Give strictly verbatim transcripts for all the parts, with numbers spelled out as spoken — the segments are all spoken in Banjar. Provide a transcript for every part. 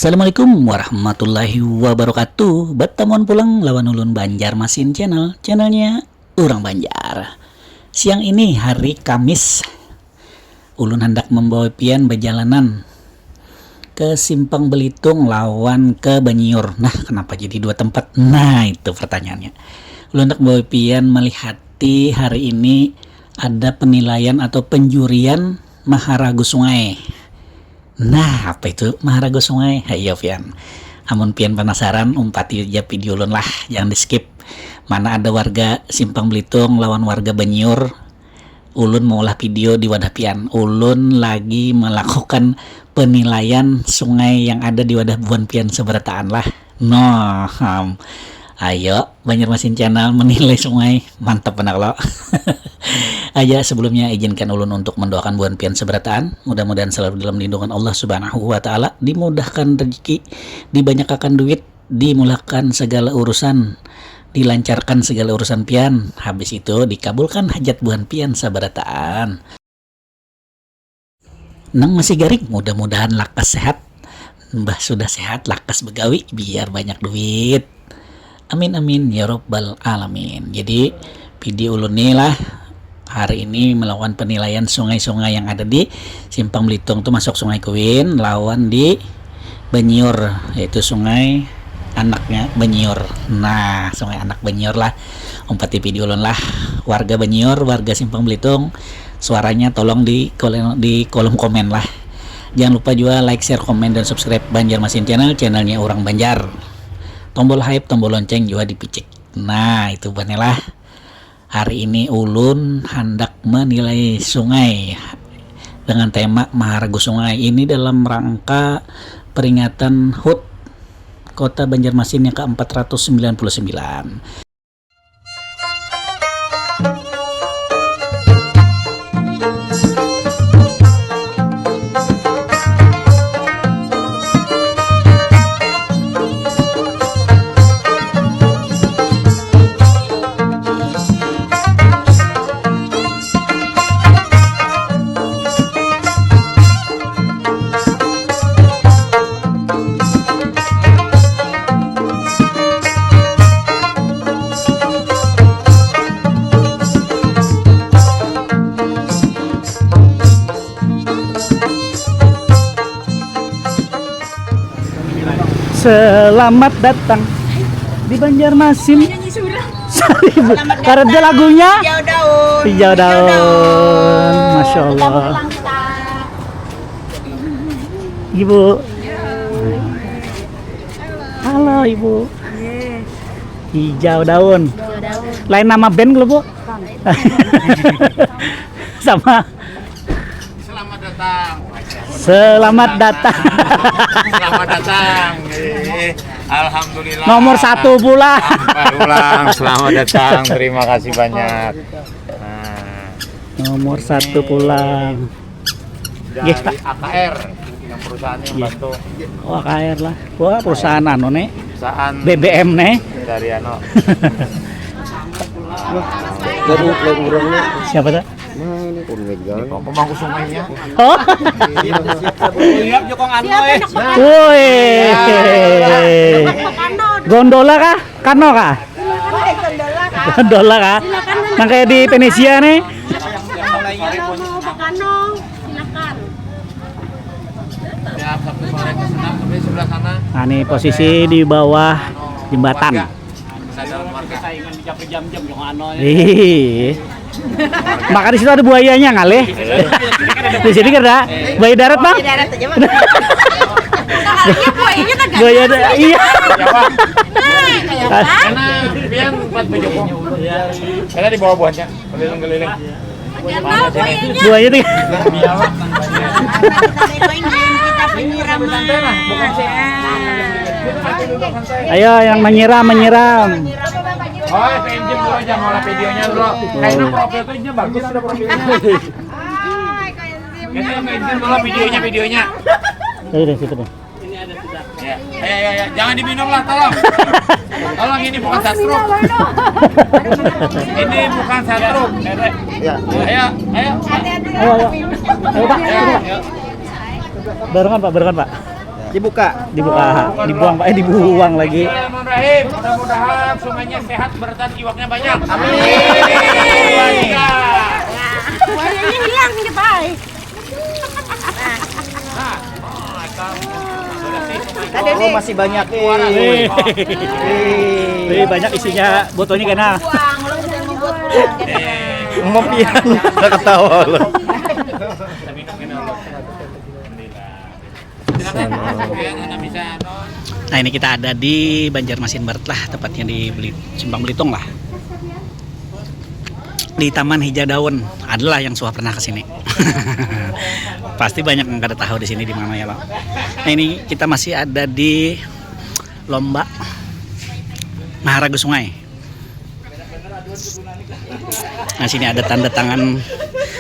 Assalamualaikum warahmatullahi wabarakatuh. Batamuan pulang lawan ulun Banjarmasin Channel, channelnya urang Banjar. Siang ini hari Kamis, ulun handak mambawa pian bajalanan ke Simpang Belitung lawan ke Banyiur. Nah, kenapa jadi dua tempat? Nah, itu pertanyaannya. Ulun handak membawa pian melihati hari ini ada penilaian atau penjurian maharagu sungai. Nah, apa itu maharagu sungai? Hayo pian. Amun pian penasaran, umpati ja video ulun lah, jangan di skip. Mana ada warga Simpang Belitung lawan warga Banyiur. Ulun maulah video di wadah pian. Ulun lagi melakukan penilaian sungai yang ada di wadah buhan pian seberataan lah. Noh, ham. Ayo, Banjarmasin Channel menilai sungai. Mantap benar lo. Aja sebelumnya izinkan ulun untuk mendoakan buhan pian seberataan. Mudah-mudahan selalu dalam lindungan Allah Subhanahu wa Ta'ala, dimudahkan rezeki, dibanyakakan duit, dimulakan segala urusan, dilancarkan segala urusan pian. Habis itu dikabulkan hajat buhan pian sabarataan. Nang masih garing, mudah-mudahan lakas sehat. Mbah sudah sehat, lakas begawi, biar banyak duit. Amin, amin, ya robbal alamin. Jadi, video ulun ni lah hari ini melakukan penilaian sungai-sungai yang ada di Simpang Belitung tu, masuk Sungai Kuin lawan di Banyiur, yaitu sungai anaknya Banyiur. Nah, sungai anak Banyiur lah. Umpati video ulun lah. Warga Banyiur, warga Simpang Belitung, suaranya tolong di kolom, di kolom komen lah. Jangan lupa juga like, share, komen, dan subscribe Banjarmasin Channel, channelnya orang Banjar. Tombol hype, tombol lonceng juga dipicik. Nah, itu buhannya lah. Hari ini ulun handak menilai sungai dengan tema Maharagu Sungai. Ini dalam rangka peringatan hut Kota Banjarmasin yang ke empat ratus sembilan puluh sembilan. Selamat datang di Banjarmasin. Nyanyi surah. Sorry, Bu. Selamat datang. Karena lagunya Hijau Daun. Hijau Daun. Hijau Daun. Masya Allah. Pulang kita. Ibu. Ya. Halo, Ibu. Iya. Hijau Daun. Hijau Daun. Lain nama band kalau, Bu? Bukan. Sama. Selamat datang. Selamat datang. Selamat datang. Eh, alhamdulillah. Nomor satu pula. Nomor ulang. Selamat datang. Terima kasih banyak. Nah, nomor satu pulang. Dari Pak. A K R, yang perusahaan yang bantu. Oh, A K R lah. Wah, perusahaan anu nih. Perusahaan B B M nih. Dari anu. Dari, dari urangnya. Siapa tuh? Nah, ini pun megang. Ini pemangku sungainya. Oh. Siap, Jokong Ano, eh. Woi. Iya. Gondola kah? Kano kah? Silakan, Kak. Dola kah? Silakan, Kak. Nang kayak di Venesia nih. Kalau mau ke Kano, silakan. Tiap Sabtu sore ke sana, tapi sebelah sana. Nah, ini posisi di bawah jembatan. Warga. Kesadaran warga. Saingan di jam-jam, jangan ano, ya. Ih. Maka di situ ada buayanya, ngalih. Di sini kan ada buaya darat, Bang. Buaya darat aja, Bang. Iya, buayanya kan buaya darat. Iya. Nah, kayak apa? Karena pian empat baju kok. Karena di bawah buahnya, keliling-keliling. Ada tahu buayanya. Buaya tuh. Kita penyiraman. Ayo, yang menyiram, menyiram. Oh, pinjam dulu aja, mau videonya dulu. Kayaknya profil tuh ini bagus, ada profilnya. Kita pinjam dulu videonya, videonya. Ayo deh, situ deh. Ya, ya, ya, ya. Jangan diminum lah, tolong. Tolong, ini bukan satruk. Ini bukan satruk. Ya. Ayo, ayo. Ayo, ayo. Ayo, Pak. Ya, ya. Barengan, Pak, barengan, Pak. Dibuka. Dibuka, dibuang, eh, dibuang lagi. Bismillahirrahmanirrahim. Mudah-mudahan sungainya sehat, beratan, iwaknya banyak. Amin. Buayanya hilang nih, Bay. Ada, oh, nih, masih banyak. Eh. Eh. Eh, banyak isinya, botolnya kena. Buang, lo udah mau buang. Mau pian, udah ketawa lo. Nah, ini kita ada di Banjarmasin Barat lah, tepatnya di Beli-, Simpang Belitung lah. Di Taman Hijau Daun. Adalah yang suah pernah ke sini. Pasti banyak yang kada tahu di sini di mana ya, Bang. Nah, ini kita masih ada di lomba Maharagu Sungai. Nah, sini ada tanda tangan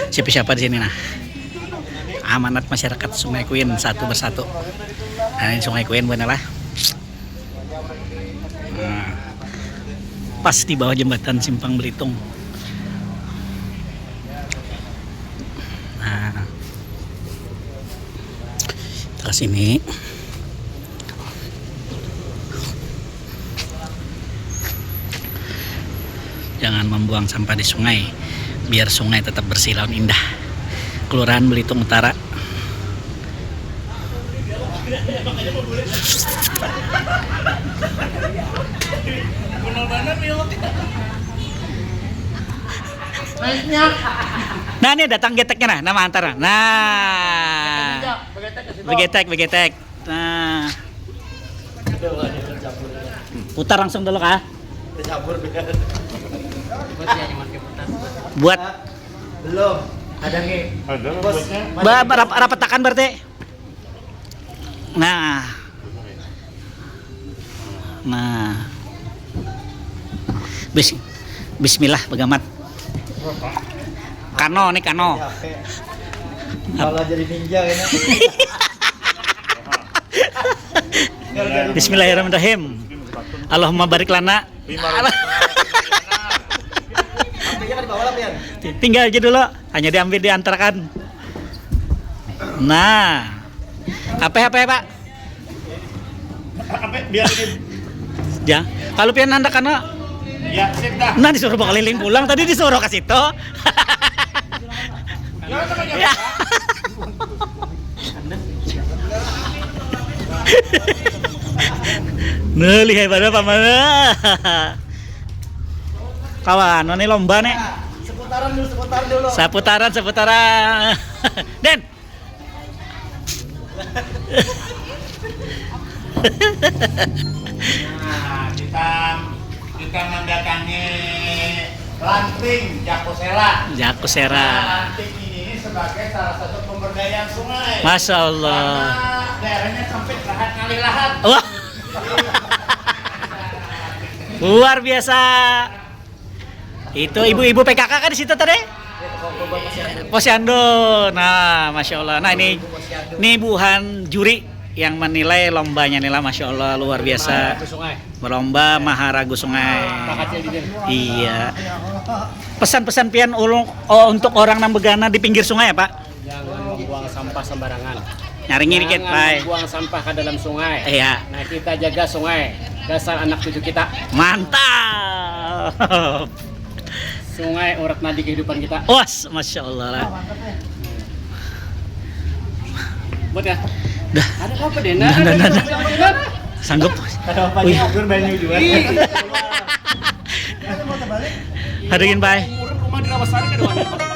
siapa-siapa di sini, nah. Amanat masyarakat Sungai Kuin satu bersatu. Nah, ini Sungai Kuin bener lah. Nah, pas di bawah jembatan Simpang Belitung. Nah, kita ke sini. Jangan membuang sampah di sungai, biar sungai tetap bersih lawan indah. Kelurahan Belitung Utara. Nah, ini datang geteknya, nah, nama antar. Nah. Begetek, begetek. Nah. Putar langsung dulu kah? Buat. Belum. Ada nih. Ada. Bos, buatnya. Ba-, ba-, rap-, rapetakan berarti. Nah. Nah. Bis-, bismillah, bagamat. Kano nih, kano. Malah jadi ninja kayaknya. Bismillahirrahmanirrahim. Allahumma barik lana. Ambilnya kan dibawa lah, Pian. Tinggal aja dulu, hanya diambil diantarkan. Nah. Apa, apa ya, Pak? Apa biar ini? Ya, kalau pian handak kana. Ya, sip dah. Nah, disuruh bakaliling pulang, tadi disuruh ke situ. Ya, sama aja. Ya. Nah, lihai pada paman. Kawan, ini lomba nih. Seputaran dulu, seputaran dulu. Seputaran, seputaran. Den. Nah, kita, kita mendatangi ranting Jakosela. Jakosela. Nah, ranting ini sebagai salah satu pemberdayaan sungai. Masya Allah. Karena daerahnya sempit, lahat ngalih lahat. Wah. Luar biasa. Itu ibu-ibu P K K kan di situ tadi? Posyandu. Nah, Masya Allah. Nah, ini, ini buhan juri yang menilai lombanya nih lah, Masya Allah, luar biasa. Berlomba Maharagu Sungai. Iya. Pesan-pesan pian ulung, oh, untuk orang nang begana di pinggir sungai ya, Pak? Jangan membuang sampah sembarangan. Nyaringi dikit, Pai. Jangan membuang sampah ke dalam sungai. Iya. Nah, kita jaga sungai. Dasar anak cucu kita. Mantap. Sungai urat nadi kehidupan kita. Was, Masya Allah lah. Buat ya? Dah. Ada apa-apa deh, nah. Dah, dah, dah, dah. Sanggup. Ada apa-apa. Wih. Tidur banyu juga. Ih. Hadirin, Pai. Urut rumah di Rawasari kada wani.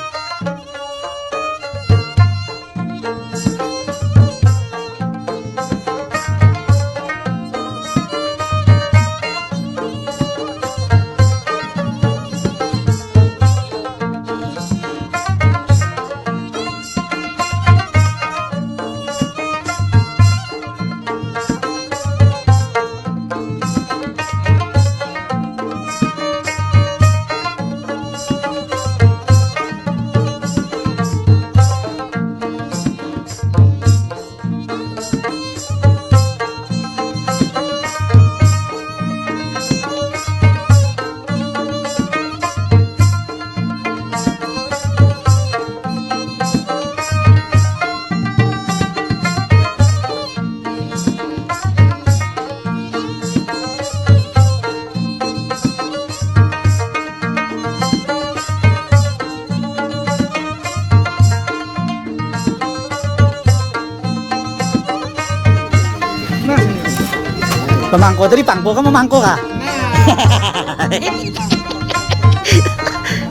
Mangko tadi pangko kamu mangko kah?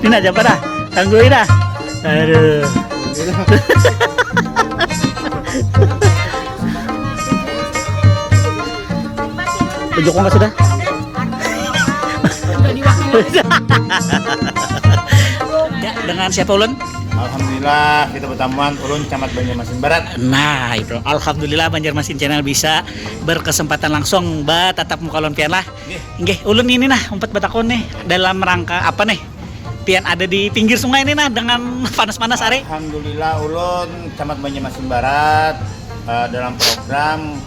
Ini aja apa dah? Tanggui dah. Aduh. Joko nggak sudah? Ya, dengan siapa ulun? Alhamdulillah kita bertamuan ulun Camat Banjarmasin Barat. Nah, itu alhamdulillah Banjarmasin Channel bisa berkesempatan langsung batatap muka lawan pian lah. Nggih. Nggih, ulun ini nah umpat batakun nih dalam rangka apa nih? Pian ada di pinggir sungai ini nah dengan panas-panas hari. Alhamdulillah ulun Camat Banjarmasin Barat eh, dalam program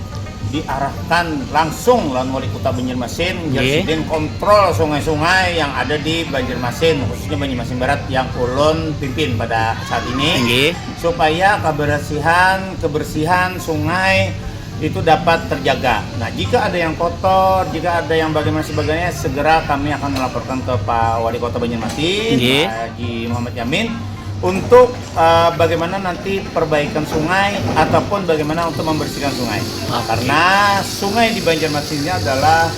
diarahkan langsung lawan Wali Kota Banjarmasin, nggih, sidin kontrol sungai-sungai yang ada di Banjarmasin, khususnya Banjarmasin Barat yang ulun pimpin pada saat ini, nggih, supaya kebersihan kebersihan sungai itu dapat terjaga. Nah, jika ada yang kotor, jika ada yang bagaimana sebagainya, segera kami akan melaporkan ke Pak Wali Kota Banjarmasin, nggih, Pak Haji Muhammad Yamin, untuk eh, bagaimana nanti perbaikan sungai ataupun bagaimana untuk membersihkan sungai. Oke. Karena sungai di Banjarmasin ini adalah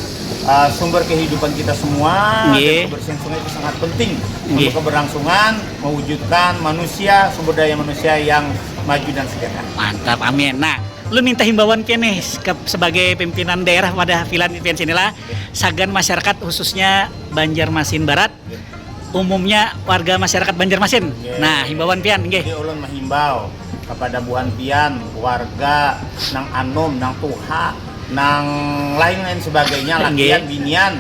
eh, sumber kehidupan kita semua, nggih, dan kebersihan sungai itu sangat penting, nggih, untuk keberlangsungan, mewujudkan manusia, sumber daya manusia yang maju dan sejahtera. Mantap, amin. Nah, lu minta himbauan pian nih ke, sebagai pimpinan daerah pada pilan pian sinilah, sagan masyarakat khususnya Banjarmasin Barat, umumnya warga masyarakat Banjarmasin. Nggih. Nah, himbauan pian, nggih. Jadi ulun menghimbau kepada buhan pian, warga nang anum, nang tuha, nang lain-lain sebagainya, nggih, lakian, binian,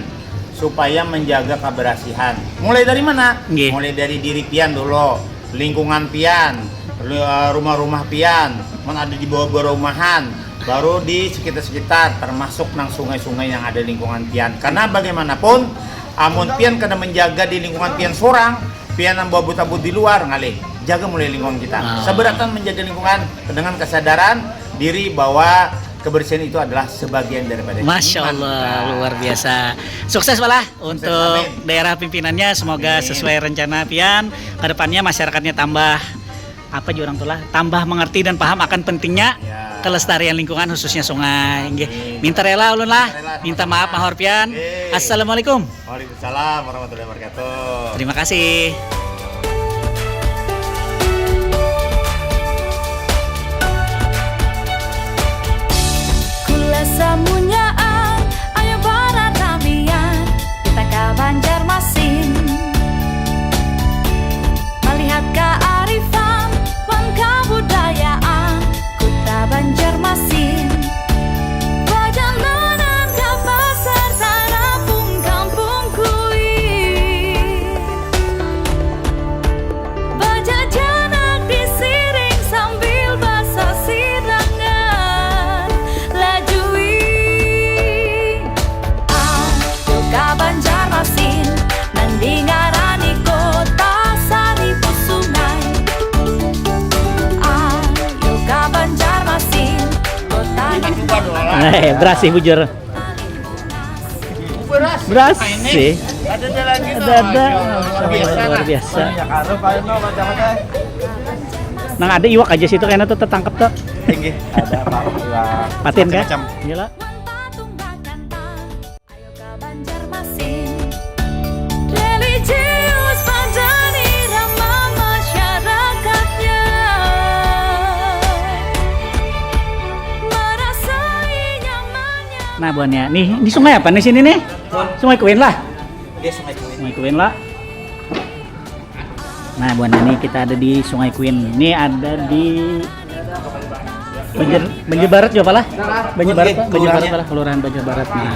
supaya menjaga kebersihan. Mulai dari mana? Nggih. Mulai dari diri pian dulu, lingkungan pian, lu- eh, rumah-rumah pian, mun ada di bawah perumahan, baru di sekitar-sekitar, termasuk nang sungai-sungai yang ada di lingkungan pian. Karena bagaimanapun, amun pian kada menjaga di lingkungan pian sorang, pian nang babut-abut di luar ngalih. Jaga mulai lingkungan kita. Ah. Seberatan menjaga lingkungan dengan kesadaran diri bahwa kebersihan itu adalah sebagian daripada Masya iman Allah, kita. Luar biasa. Sukses malah untuk, amin, daerah pimpinannya, semoga, amin, sesuai rencana pian. Kedepannya masyarakatnya tambah apa juga orang tuh lah, tambah mengerti dan paham akan pentingnya, ya, kelestarian lingkungan khususnya sungai. Nggih. Amin. Minta rela ulun lah, minta maaf mahor pian. Nggih. Assalamualaikum. Waalaikumsalam warahmatullahi wabarakatuh. Terima kasih. Kula samunyaan, ayo baradamian, kita ka Banjarmasin. Malihat kaarifan wan kabudayaan Kuta Banjarmasin. Bajalanan ka pasar tarapung kampung kuir. Bajajanak di siring sambil basasirangan. Lajui. Ayo ka Banjarmasin, nang dingarani kota saribu sungai. Ayo ka Banjarmasin, kota nang Eh, berasih bujur. Berasih. Ada, ada lagi. Ada, ada. Luar biasa. Luar biasa. Nang ada iwak aja situ kayaknya tuh tertangkap tuh. Tinggi. Ada apa? Iwak. Patin kan? Macam-macam. Gila. Ayo ka Banjarmasin. Religius pada irama masyarakatnya. Merasai nyamannya. Nah, buannya. Nih, di sungai apa nih sini nih? Sungai Kuin lah. Dia Sungai Kuin. Sungai Kuin lah. Nah, buana nih kita ada di Sungai Kuin. Ini ada di Banjar, Banjar Barat juga, Pak lah? Banjar Barat, Pak? Banjar Barat, Pak lah? Kelurahan Banjar Barat. Nah.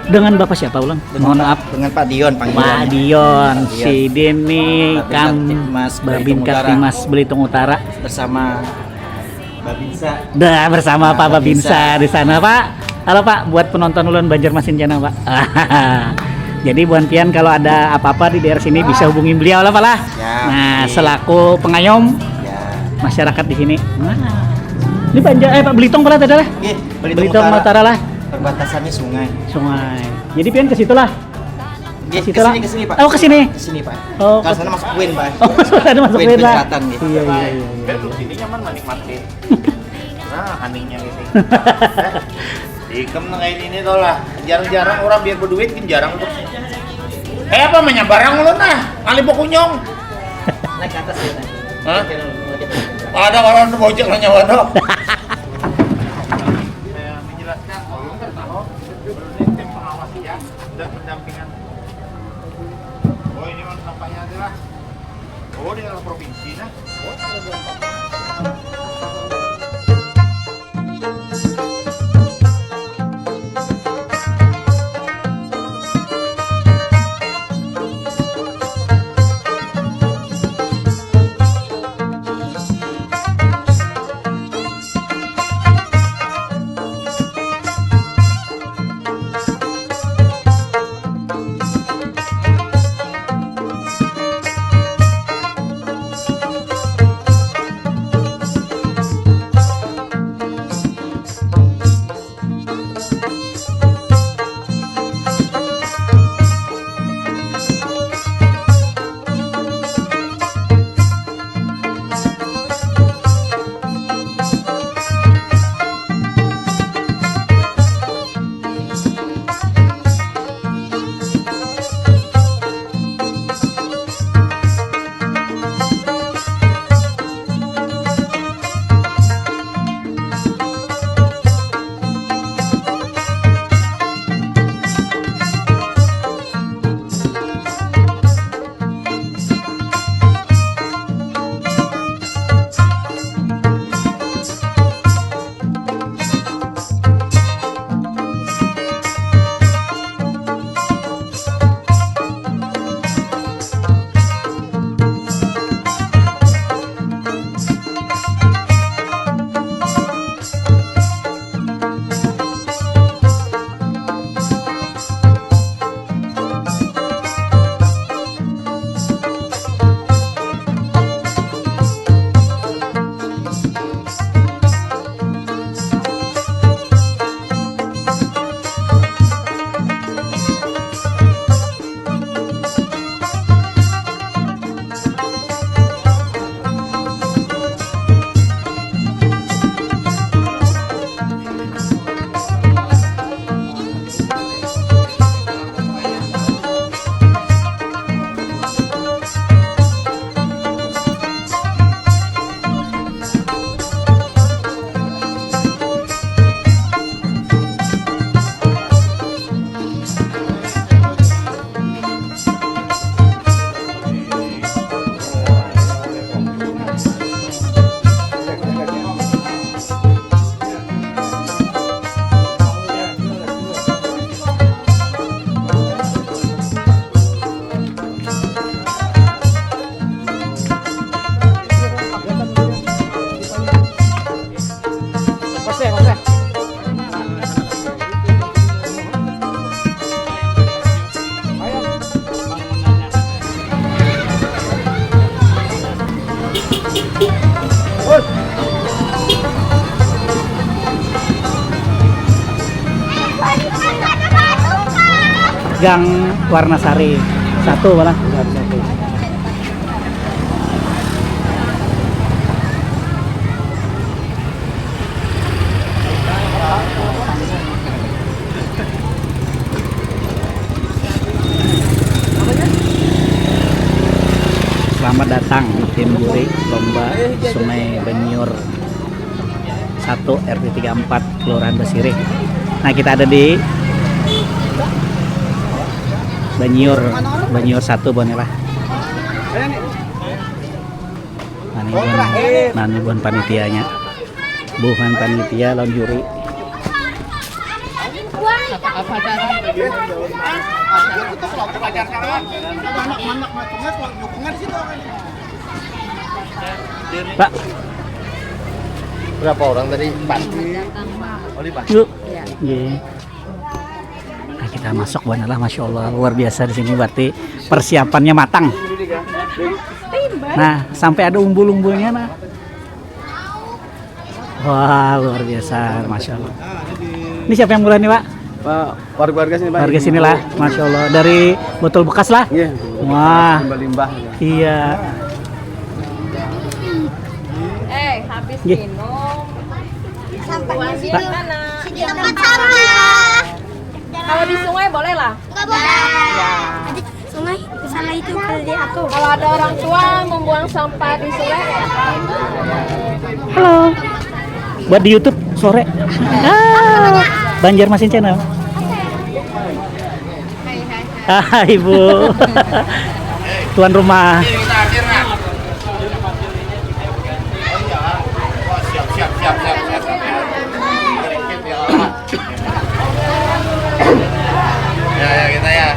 Dengan Bapak siapa, Ulang? Mohon maaf. Dengan Pak Dion panggilannya. Pak Dion, Pak Dion. Si Deni Babin Kam Kamtibmas Belitung Babin Utara. Kamtibmas Belitung Utara. Bersama Babinsa. Dah, bersama Pak Babinsa di sana, Pak. Halo, Pak, buat penonton ulun Banjarmasin Channel, Pak. Jadi buan pian kalau ada apa-apa di daerah sini bisa hubungi beliau lah, Pak lah. Ya, nah, oke. Selaku pengayom, ya, masyarakat di sini. Nah. Ini Banjar, eh, Pak, Belitung, Pak lah, tadi lah. Iya, Belitung Belitung Utara. Utara lah. Perbatasannya sungai. Sungai. Jadi pian ke situ lah. Iya, situ lah. Ke sini, ke sini, Pak. Oh, ke sini. Ke sini, Pak. Oh, kalau ke sana masuk Kuin, Pak. Oh, sana masuk Kuin, Kuin, Pak. Selatan, gitu. Iya, iya, iya, iya. Kan di sini nyaman menikmati. Nah, honey-nya gitu. Ikam nang kayak ini tau lah. Jarang-jarang orang biar berduit kan jarang tuh. Kayak apa namanya barang ulun nah, kali bekunyong. Naik ke atas ya. Hah? Ada orang tuh bocil nyawa tuh. Saya menjelaskan, oh, belum tertahu. Belum tim pengawas ya dan pendampingan. Oh, ini mah nampaknya adalah, oh, daerah provinsi nah. Oh, ada dua tempat. Gang Warnasari satu malah. Selamat datang tim juri lomba Sungai Banyiur satu R T tiga empat Kelurahan Basirih. Nah, kita ada di Banyiur, Banyiur satu Bonela. Nah, ini buhan, nah, ini buhan panitianya. Buhan panitia lawan juri. Pak. Berapa orang tadi? Empat. Oh, lima. Yuk. Iya. Nah, kita masuk, buhan lah, masya Allah, luar biasa di sini, berarti persiapannya matang. Nah, sampai ada umbul-umbulnya, nah. Wah, luar biasa, masya Allah. Ini siapa yang mulai nih, Pak? Pak, warga-warga sini, Pak. Warga sini lah, masya Allah. Dari botol bekas lah. Iya. Wah. Limbah-limbah. Iya. Eh, habis Nggih. Minum. Tempat sampah. Kalau di sungai boleh lah. Nggak boleh. Sungai, salah itu kalau di aku. Kalau ada orang tua membuang sampah di sungai, nggak apa-apa. Halo. Buat di YouTube sore. Ah, Banjarmasin Channel. Hai, Ibu. Tuan rumah. Siap, siap, siap, siap, siap, siap. Ya, ya, kita ya.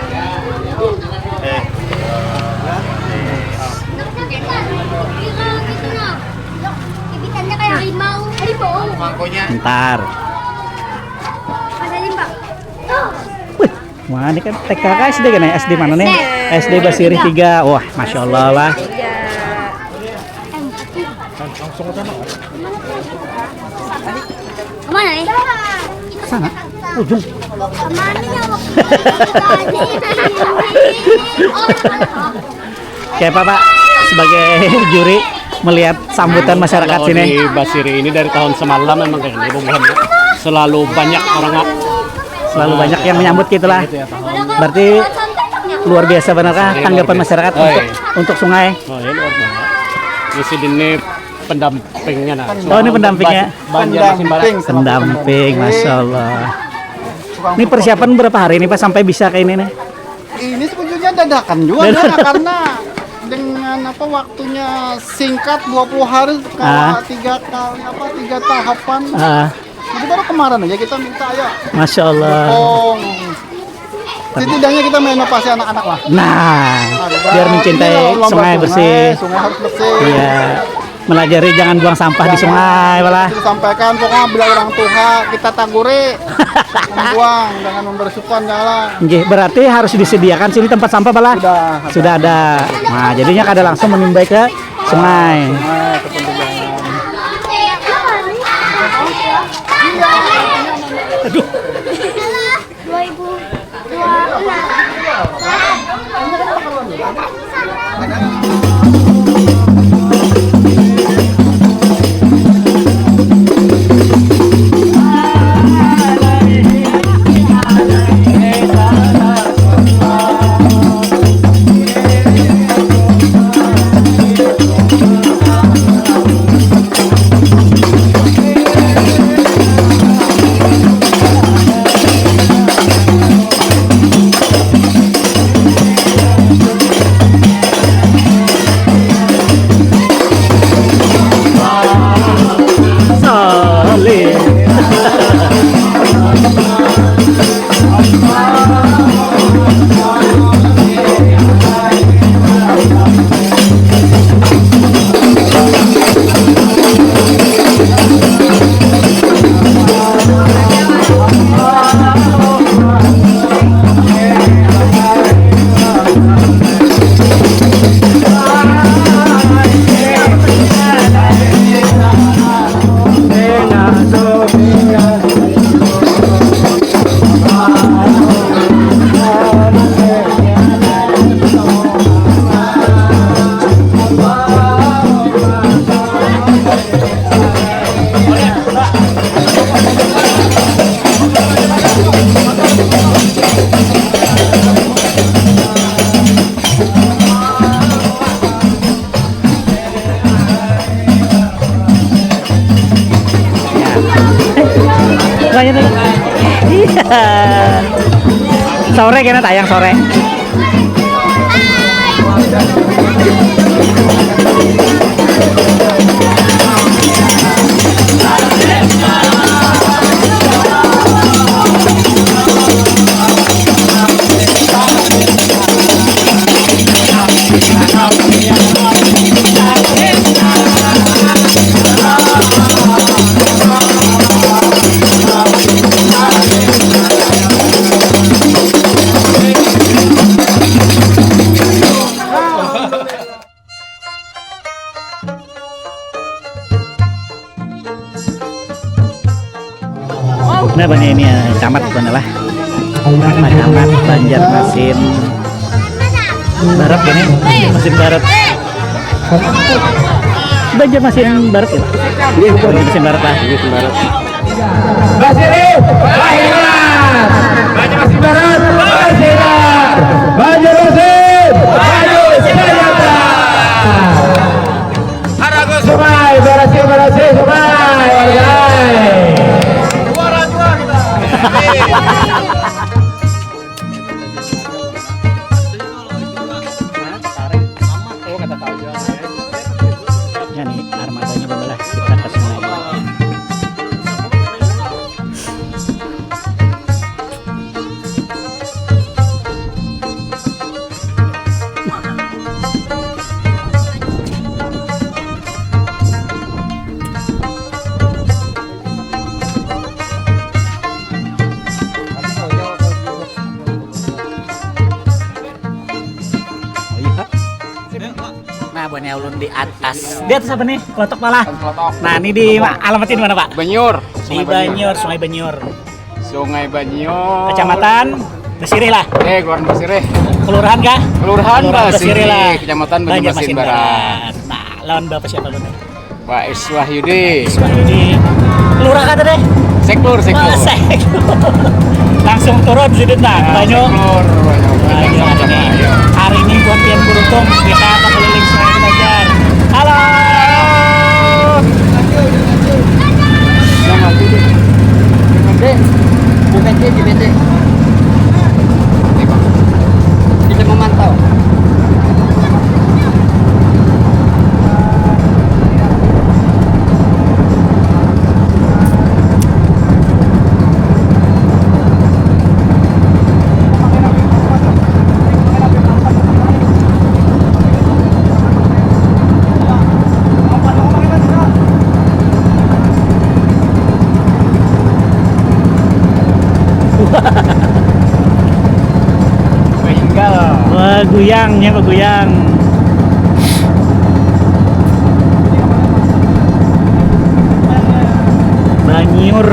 Eh. Bibitannya kayak harimau. Harimau. Mangkonya. Ntar. Ada limbah. Wih, wah, ini kan T K kah S D kan ya? S D mana nih? S D. S D Basirih tiga. Wah, Masya Allah lah. Tiga. Kemana nih? Sana, ujung. Kemana ya waktu itu? Kayak apa, Pak? Sebagai juri melihat sambutan masyarakat sini. Di Basirih ini dari tahun semalam memang kayak gini, Bu, ya. Selalu banyak orang, Pak. Selalu banyak yang menyambut gitulah. Gitu ya, tahun. Berarti luar biasa benar kah tanggapan masyarakat untuk, untuk sungai? Oh, ya, luar biasa. Di sini pendampingnya, nah. Oh, ini pendampingnya. Banjar, Banjarmasin Barat. Pendamping, Masya Allah. Ini persiapan berapa hari ini, Pak, sampai bisa kayak ini nih? Ini sebetulnya dadakan juga, dadakan. Karena dengan apa, waktunya singkat, dua puluh hari, kalau tiga kali apa, tiga tahapan. Ah. Jadi baru kemarin aja kita minta, ya. Masya Allah. Dukung. Setidaknya kita menginovasi anak-anak lah. Nah, biar mencintai sungai bersih. Sungai harus bersih. Iya. Melajari jangan buang sampah di sungai, malah. Kita sampaikan, pokoknya bila orang tua kita taguri, membuang, jangan membersihkan, jangan. Nggih, berarti harus disediakan sini tempat sampah, malah. Sudah ada. Sudah ada. Nah, jadinya kada langsung menimbai ke sungai. Sungai, ke pinggir jalan. Aduh. Lanjut lagi. Iya. Sore kena tayang sore. Nah, banyak ini ya, camat bukan lah. Camat Banjarmasin Barat ini, Masin Barat. Banjarmasin Barat ya, Pak? Iya, Banjarmasin Barat lah. Iya, Barat. Basirih, bahimat. Banjarmasin Barat, bersinar. Banjarmasin, maju sejahtera. Haragus Sungai, barasih, barasih, Sungai, warga. Juara, juara kita. Ya nih, armadanya bebelah kita ke sungai. Nah, buahnya ulun di atas. Di atas apa nih? Kelotok malah. Kelotok. Nah, ini di ma- alamatnya di mana, Pak? Banyur. Di Sungai Banyur. Banyur, Sungai Banyur. Sungai Banyur. Kecamatan Basirih lah. Eh, Kelurahan Basirih. Kelurahan kah? Kelurahan Kelurahan Basirih Basirih lah. Kecamatan Banjarmasin Banjarmasin Barat. Barat. Nah, lawan Bapak siapa benar? Pak Is Wahyudi. Wahyudi. Lurah kata deh. Seklur, seklur. Oh, seklur. Langsung turun sini, nah, ya, banyu. Seklur, banyu. Banyu, hari ini. Hari ini buat pian beruntung, kita akan keliling Sungai Banjar. Halo. Selamat tidur. Nanti, bukan dia di B T. Bisa memantau. Wah, guyangnya, wah, guyang. Banjir.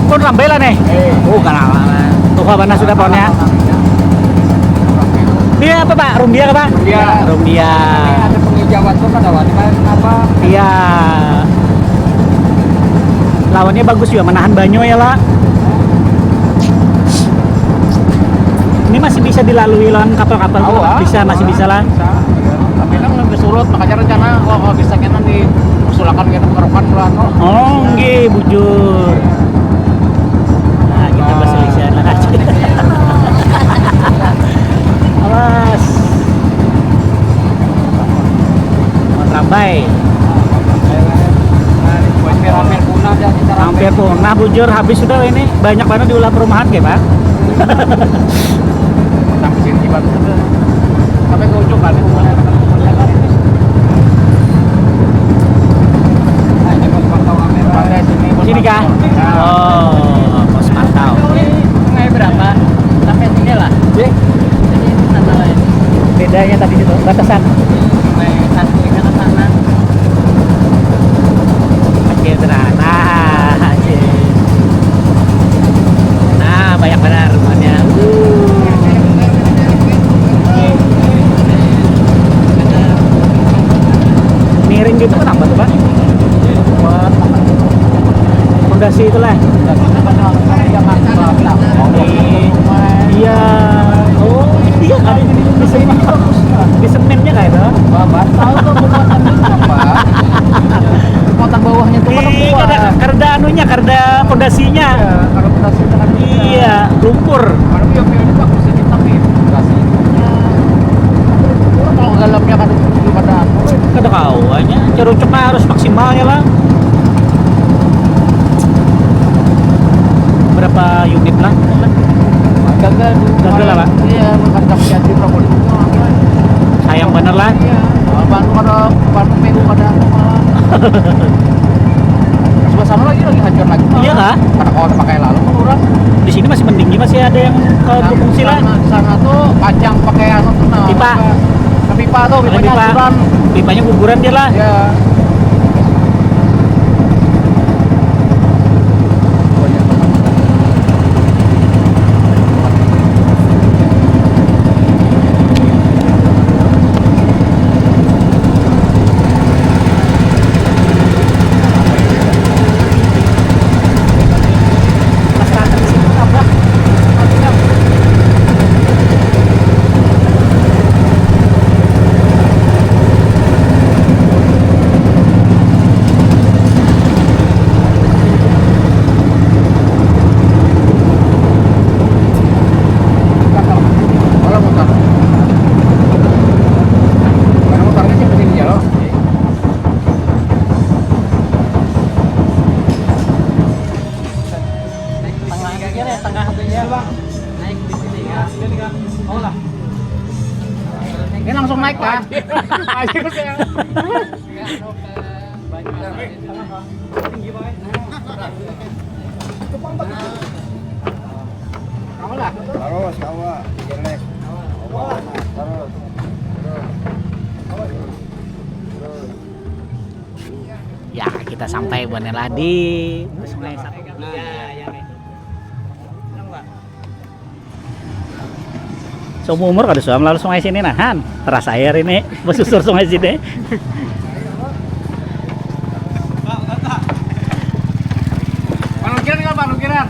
Pun rambai lah nih. Eh. Oh, kenapa? Tuh, apa sudah pohonnya? Dia apa, Pak? Rumbia apa? Rumbia. Rumbia. Ada penghijauan tuh, kada wani, Pak. Kenapa? Iya. Lawannya bagus juga, menahan banyu ya lah. Ini masih bisa dilalui lawan kapal-kapal tuh, ah, bisa, masih bisa lah. Bisa. Tapi kan lebih surut, makanya rencana, oh, kalau bisa kena di persulakan kita kerokan lah, oh. Oh, nggih, bujur. Nah, kita berselisihan lah aja. Awas. Rambai. Hampir-hampir punah dah kita. Hampir punah, bujur, habis sudah ini. Banyak banget diulah perumahan, kayak, Pak. Sampai sini, Pak. Sampai ke ujung, kan? Nah, ini pos pantau kamera. Sini kah? Nah. Oh, pos pantau. Ini sungai berapa? Sampai sini lah. Sini, sana lah ini. Bedanya tadi itu, batasan. Sungai satunya ke sana. Kecil tenan. Nah, anjing. Nah, banyak banar rumahnya. Uh. Miring gitu kenapa tuh, Pak? Pondasi itulah. Iya. Oh, iya kan? Di semen, di semennya kayak itu. Wah, batal tuh kekuatan itu, Pak. Kekuatan bawahnya tuh kan. Iya, kuat. Kada, kada anunya, kada pondasinya. Iya, kada pondasinya kan. Iya, lumpur. Kalau yang ini bagus ini, tapi pondasinya. Kalau dalamnya kan belum ada anu. Kada kawa nya, cerucuknya harus maksimal ya lah. Berapa unit lah? Gagal. Gagal lah, Pak. Iya, bukan tapi jadi berapa unit. Sayang bener lah. Iya. Ban kada, ban minggu kada. Sebelah sana lagi, lagi hancur lagi. Iya kah? Kada kawa pakai lalu kan orang. Di sini masih mending, masih ada yang ke, nah, pengungsi lah. Sana, sana tuh panjang pakai anu tuh, nah, pipa. Apa? Nah, pipa tuh, pipanya pipa. Hancuran. Pipanya guguran dia lah. Iya. Banjir. Banjir saya. Terus kawa jelek. Terus. Ya, kita sampai buhannya lah di Sungai Satu. Seumur umur kada suam lalu sungai sini nah, han. Terasa air ini, besusur sungai sini. Parkiran nggak, parkiran?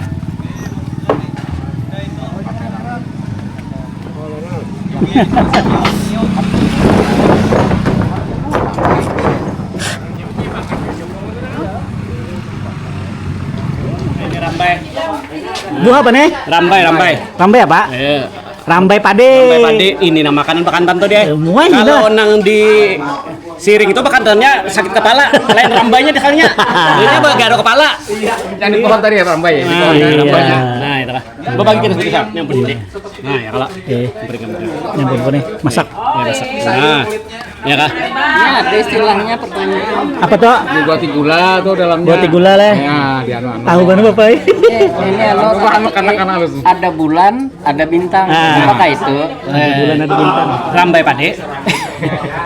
Ini rambai. Buah apa nih? Rambai, rambai. Rambai apa? Iya. Rambai pade. Rambai pade, ini nama makanan bekantan tuh dia. Eh, muai Kalau lah. Nang di Siring itu bekantannya sakit kepala, lain rambainya di kalinya. Ini apa, gak ada kepala. Yang di pohon tadi ya rambai ya. Di pohon Iya. Rambainya. Nah, itu lah. Coba bagi kita satu yang berhenti. Nah, ya kalau Eh, berikan berikan. Yang pun nih, masak. Ya, masak. Nah, ya kah? Ya, ada istilahnya pertanyaan. Apa tuh? Buati gula tuh dalamnya. Buati gula lah. Ya, di anu anu. Tahu kan bapak? Eh, ini anu, Anu kan anu. ada bulan, ada bintang. Ah. Apakah itu? Bulan ada bintang. Rambai pade.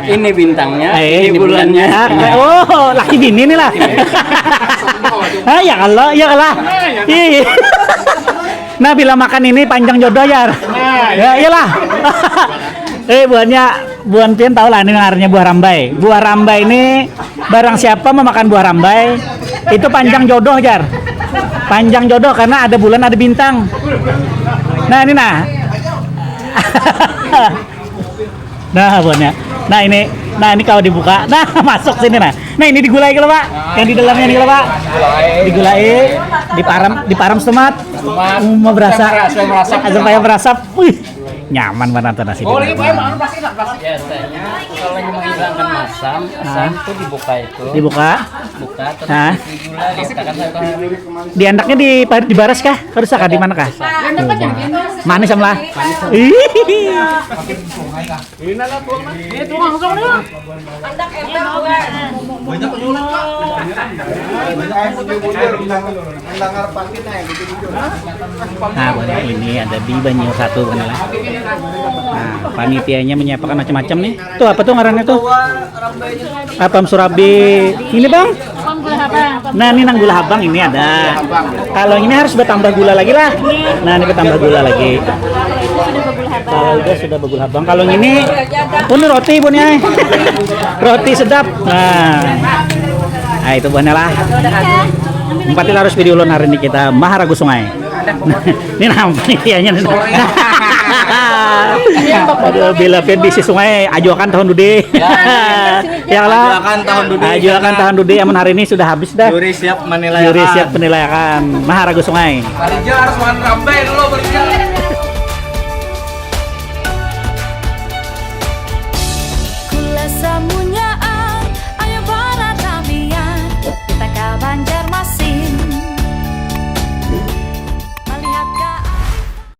Ini bintangnya, Eh, ini bulannya. Ah, oh, laki bini nih lah. Ah, ya kalau, ya kalah. Iya. Nah, bila makan ini panjang jodoh ya. Ya, iyalah. Eh, buahnya, buhan pian tahu lah ini ngarannya buah rambai. Buah rambai ini barang siapa memakan buah rambai itu panjang jodoh, jar. Panjang jodoh karena ada bulan, ada bintang. Nah, ini nah. Nah, buahnya. Nah, ini, nah, ini kalau dibuka, nah, masuk sini nah. Nah, ini digulai kalau Pak. Yang di dalamnya ini kalau Pak. Digulai, diparam, diparam semat. Uma berasa. Supaya merasap. Wih, nyaman banget tuh nasi. Digulai. Biasanya kalau ingin menghilangkan masam, asam itu dibuka itu. Dibuka. Buka terus Hah? Isi gula, letakkan satu hari. Di andaknya di di baras kah? Harus kah di mana kah? Manis sama lah. Ih. Ini tuh langsung nih. Nah, buahnya ini ada di Banyu Satu kan lah. Nah, panitianya menyiapkan macam-macam nih. Tuh apa tuh ngarannya tuh? Apam surabi. Ini bang? Bang gula habang. Nah, ini nang gula habang ini ada. Kalau ini harus bertambah gula lagi lah. Nah, ini bertambah gula lagi. Sudah bergula habang. Kalau udah sudah bergula habang. Kalau ini pun roti punya. Roti sedap. Nah. Nah, itu buahnya lah. Empat kita harus video ulun hari ini kita Maharagu Sungai. Ini nama panitianya nih. Aduh, bila pian bisi sungai ajuakan tahun dude. Ya lah. Ajuakan tahun dude. Ajuakan tahun dude amun hari ini sudah habis dah. Juri siap menilai. Juri siap penilaian. Maharagu Sungai. Parija harus makan rambai dulu, Parija.